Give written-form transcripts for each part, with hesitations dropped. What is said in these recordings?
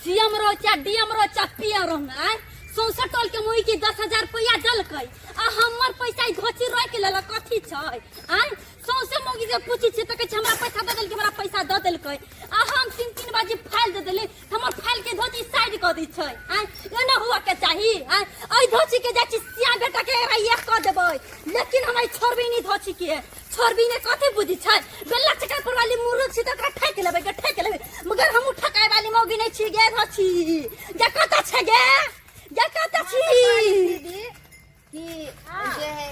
CM रहो चाहे DM रहो चाहे पीएम रहो आय सौंसे टोल के मुई के 10,000 रुपया देलकै आ हमर पैसा ई घोची रोकि लेलक। कथी छै आय? सौंसे मौगी के पूछै छियै तऽ कहै छै हमरा पैसा दऽ देलकै, हमरा पैसा दऽ देलकै। आ हम 3-3 बाजी फाइल दऽ देली तऽ हमर फाइल के धोती साइड कऽ दै छै। आय एना हुआ के चाही? आय एहि धोती के जाइ छी सिया बेटा के एकरा एक कऽ देबै, लेकिन हम एहि छोड़बै नहि, धोती के छोड़बी ने। कथी बुझी छै? बेला चक्कर पर वाली मुर्ख छी तऽ ओकरा ठकि लेबै गे, ठकि लेबै, मगर हमहूँ ठकाय वाली मौगी नहि छी गे। धोती गे कतऽ छै गे? गे कतऽ छी? दीदी कि जे है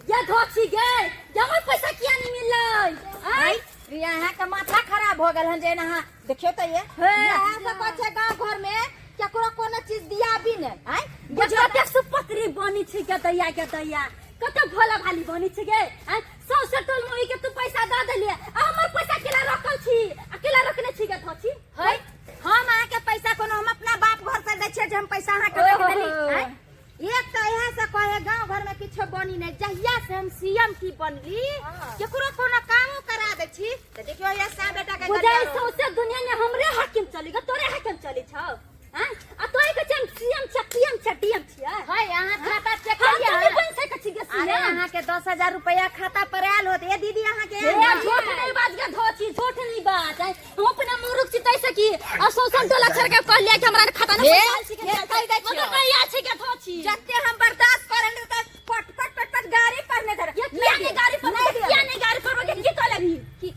गे धोती गे, गे हमर पैसा किया नहि मिललै? आय प्रिया, अहाँके माथा खराब हो गेल हन जे अहाँ देखियौ तऽ ये हे। इएह सब बात छै। गाँव घर में केकरो कोनो चीज दिया भी नहि आँय। बुझियौ कतेक सुपत्री बनी छै गे दैया, गे दैया कते भोला भाली बनी छै गे। आँय सौंसे टोल में के तू पैसा दऽ देलियै आ हमर पैसा केला रखल छी? आ केला रखने छी गे धोती? है हम अहाँके पैसा कोनो हम अपना बाप घर से दै छियै जे हम पैसा अहाँके रख देली? आँय एक तऽ इएह से कहे गाँव घर में किछो बनी नहीं। जहिया से हम सीएम की बनली केकरो कोनो कामो करा दै छी तऽ देखियौ ये सा बेटा के बुझाइ गरियारो। सौंसे दुनिया में हमरे हाकिम चली गे, तोरे हाकिम चली छौ? आँय आ तोरे के हम सीएम छ, पीएम छ, डीएम छियै। है अहाँ खाता चेक हम करियै। तऽ नहि बनि सकै छी गे अरे सीएम। अहाँके 10,000 रुपया खाता पर आयल होत ए दीदी अहाँके हे झूठ नहीं बाज गे धोची, झूठ नहीं बाज। आँय, हम अपना मुरुख छी तैसे की आ सौसन टोला छोड़ के कहलियै कि हमरा खाता नहीं हे, पैसा आयल छी के हे, कहि दै छियौ। मगर नहीं आयल छै गे धोची। जते हम बर्दाश्त करल तऽ पट पट पट पट गाड़ी पर नहि धर। ये किया नहीं गाड़ी पर? नहीं दिया। किया नहीं गाड़ी पर? की कह लेबी? की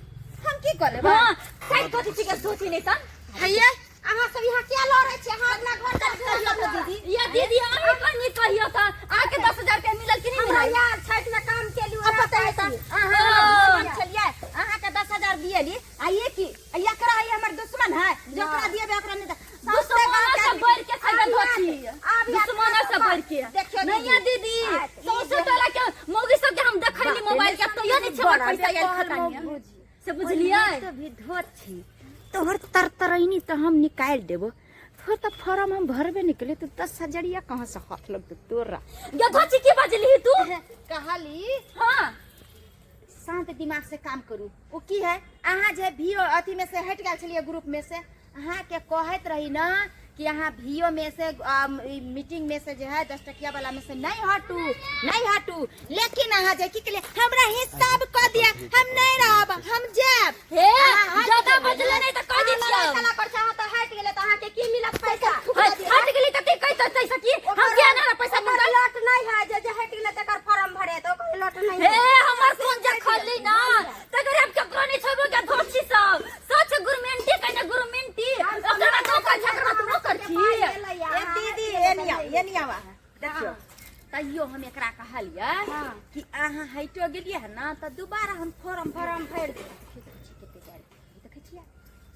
हम की कऽ लेबै? हां साइड कथी छी गे धोची? नहीं त हैये अहाँ सब यहाँ किया लड़ै छी? अहाँ अपना घर चल कहियौ तऽ दीदी। ये दीदी अहीं कनी कहियौ तऽ अहाँके 10,000 रुपया मिलल कि नहीं हमरा मिलल? यार छठि में काम केलू। अब बताइए तऽ तऽ। अहाँ हमर दुश्मन छलियै, अहाँके 10,000 दिएली आ ये की आ एकरा ये हमर दुश्मन है जकरा दिएबै ओकरा नहि दुश्मनो से बढ़ के छै गे धोती, दुश्मनो से बढ़ के। देखियौ नहीं ये दीदी सौंसे टोला के मौगी सब के हम देखैली मोबाइल के तैयो नहीं छै हमर पैसा आयल खाता में से, बुझलियै? तो भी धोती तोहर तरतरैनी तऽ हम निकालि देबो। तोहर तऽ फॉर्म हम भरबे नहीं केलियै तऽ 10 हजरिया कहाँ से हाथ लगतौ तोरा? गे धोती की बजली तू? कहली हाँ शांत दिमाग से काम करू। ओ की है अहाँ जे भीओ अथी में से हटि गेल छलियै ग्रुप में से, अहाँके कहैत रही ना कि अहाँ भीओ में से ई मीटिंग में से जे है 10 टकिया वाला में से नहीं हटू, नहीं हटू, लेकिन अहाँ जे की केलियै हमरा हिसाब कऽ दिअ, हम नहीं रहब, हम जायब। हे अहाँ हटि ज्यादा गेलियै। बजले नहीं तऽ कह दी अहाँ छियौ। लड़ाइ कला पर अहाँ तऽ हटि गेलै तऽ अहाँके की मिलत पैसा? हट हट गेली तऽ की कहि तै सकी हम किया ना पैसा ओकर मिलल? लॉट नहीं है जे जे हटि गेलै तकर फॉर्म भरे तऽ ओकर लॉट नहीं हे है। हमर कोन जे खली ना तकर हम केकरो नहीं छोड़बो के धोची सब सच गुरमेंटी कहने गुरमेंटी ओकर बाद ओकर झगड़ा तू कर छी। ए दीदी एनिया एनिया वा देखियौ तैयो हम एकरा कहलियै कि अहाँ हटो गेलियै हन ना तऽ दोबारा हम फॉर्म फॉर्म भरि देबै। देखै छियै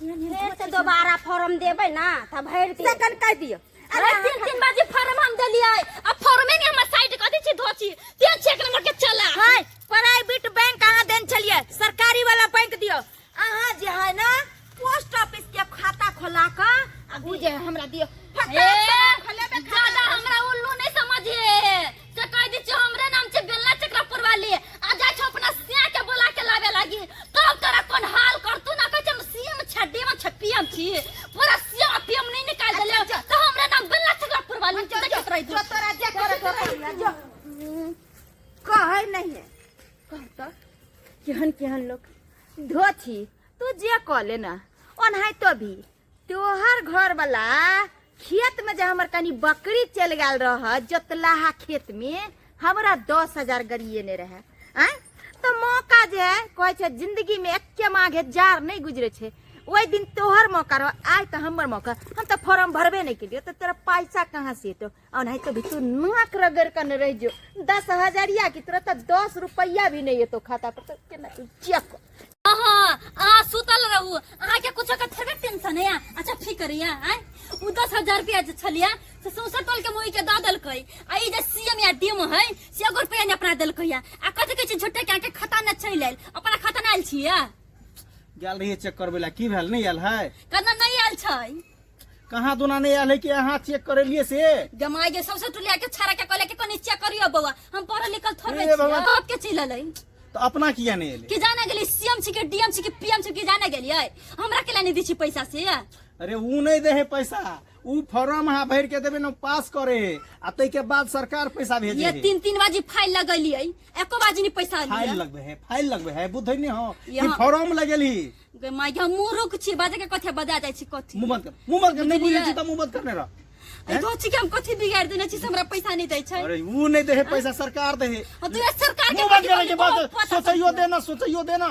एहन एहन फेर से दोबारा फॉर्म देबै ना तऽ भरि देबै। सेकंड कहि दियौ। अरे 3-3 बाजी फॉर्म हम देलियै आ फॉर्मे ने हमर साइड कऽ दै छी धोची तीन छे एक नंबर के चला। हाय प्राइवेट बैंक अहाँ देन छलियै, सरकारी वाला बैंक दियौ। अहाँ जे है ना पोस्ट ऑफिस के खाता खोला कऽ आ उ जे हमरा दियौ। ए, ज्यादा हमरा उल्लू नहीं समझिए से कह दी छियौ, हमरे नाम छै बेलना चक्रापुर वाली। आ जाइ छौ अपना सिया के बोला के लावे लागी तब तोरा कोन हाल करतू ना। कहै छै हम सीएम छै, डीएम छै, पीएम छी, पूरा सीएम आ पीएम नहीं निकाल देले तो हमरे नाम बेलना चक्रापुर वाली देखैत रही। जो तोरा जे करे के करिहे, जो कहै नहीं है कह तऽ केहन केहन लोग धोथी। तू जे कह ले ना ओनाहितो भी तोहर घर वाला खेत में जे हमर कनी बकरी चल गेल रह जोतलाहा खेत में हमरा 10,000 गरिएने रहे। आँय तऽ मौका जे है कहै छै जिंदगी में एके माघे जार नहीं गुजरे छै। ओहि दिन तोहर मौका रह, आइ तऽ हमर मौका। हम तऽ फॉर्म भरबे नहीं केलियो तऽ तोरा पैसा कहाँ से एतौ? ओनाहितो भी तू नाक रगड़ कऽ ने रहि जो, 10 हजरिया की तोरा तऽ 10 रुपैआ भी नहीं एतौ खाता पर तऽ केना तू चेक। हाँ अहाँ सुतल रहू, अहाँके कुछो के थोड़े टेंशन है। अच्छा फिकर है? आँय उ 10,000 रुपया जे छलियै से सौंसे टोल के मुई के दऽ देलकै आ ई जे सीएम या डीएम है से एगो रुपया ने अपना देलकै आ कथी कहै छै झूठे के अहाँके खाता ने चलि आयल, अपना खाता ने आयल छियै। गेल रहियै चेक करबै ला, की भेल? नहि आयल है? केना नहि आयल छै? कहाँ दुना नहि आयल है कि अहाँ चेक करेलिए से? जमाई के सबसे टुलिया के छाड़ा के कहले के कनी चेक करियो बौआ, हम पढ़ल लिखल थोड़े हे छियै। भगवान। बाप के चलि एलै। तऽ अपना किया नहि एलै? कि जाने गेली सीएम छी के डीएम छी के पीएम छी, की जाने गेलियै? हमरा केला नहि दै छी पैसा से? अरे ऊ नहीं दे है पैसा, ऊ फॉर्म अहाँ भर के देबे न, पास करे है आ तै के बाद सरकार पैसा भेजे ये है। तीन तीन बाजी फाइल लगलियै, एको बाजी नहीं पैसा फाइल लिया। लगबे है, फाइल लगबे है, बुद्धै नहीं हो कि यहाँ- फॉर्म लगेली। गे माय, हम मूर्ख छी, बाजे के कथी बजा जाइ छी कथी। मुंह बंद कर, मुंह बंद कर, नहीं बुझै बुझलियै? छी तऽ मुंह बंद करने रह। ए धोची के हम कथी बिगाड़ देने छी से हमरा पैसा नहीं दै छै? अरे ऊ नहीं दे है पैसा, सरकार दे है। आ तू ये सरकार के मुंह बंद कथी करे के बाद बहुत पता सोचैयो देना, सोचैयो देना।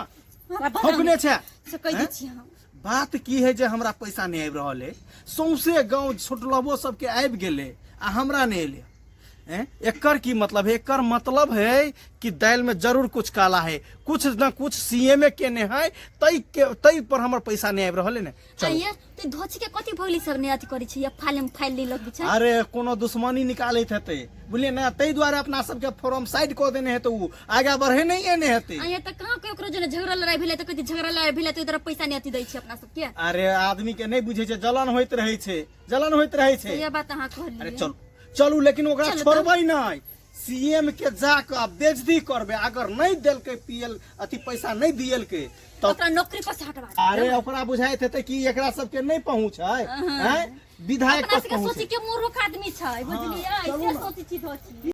हमरा बता ठोकने छै। से कहि दै छी हम। बात की है जे हमरा पैसा नहीं आबि रहल है, सौंसे गांव छोटलबो सबके आबि गेलै आ हमरा नहीं एलै। हैं? एकर की मतलब है? एकर मतलब है कि दालि में जरूर कुछ काला है, कुछ न कुछ सीएमए केने है, तै के तै पर हमर पैसा नहीं आबि रहल है ने। चलू। आइए तो धोची के कथी भगली सब नहीं अथी करै छी या फाइल में फाइल नहीं लगबै छै? अरे कोनो दुश्मनी निकालैत हेतै, बुझलियै ने, ताहि दुआरे अपना सबके फॉर्म साइड कऽ देने हेतै, उ आगा बढ़े नहीं एने हेतै। आइए तऽ कहाँ के ओकरो जेना झगड़ा लड़ाई भेलै तऽ कथी झगड़ा लड़ाई भेलै तऽ इधर पैसा नहीं अथी दै छै अपना सबके। अरे आदमी के नहीं बुझै छै, जलन होइत रहै छै, जलन होइत रहै छै। ये बात अहाँ कहलियै। अरे चलू चलू, लेकिन ओकरा चलू तऽ। छोड़बै नहि, सीएम के जाके आ बेइज्जती करबै। अगर नहि देलकै पीएल अथी पैसा नहि दियलकै तऽ ओकरा नौकरी पर से हटवा देबै। अरे ओकरा बुझाइत हेतै कि एकरा सबके नहि पहुँच है, हैं? विधायक अपना तक सबके पहुँच सोची के मूर्ख आदमी छै, बुझलियै? चलू से ने। सोची छी धोची।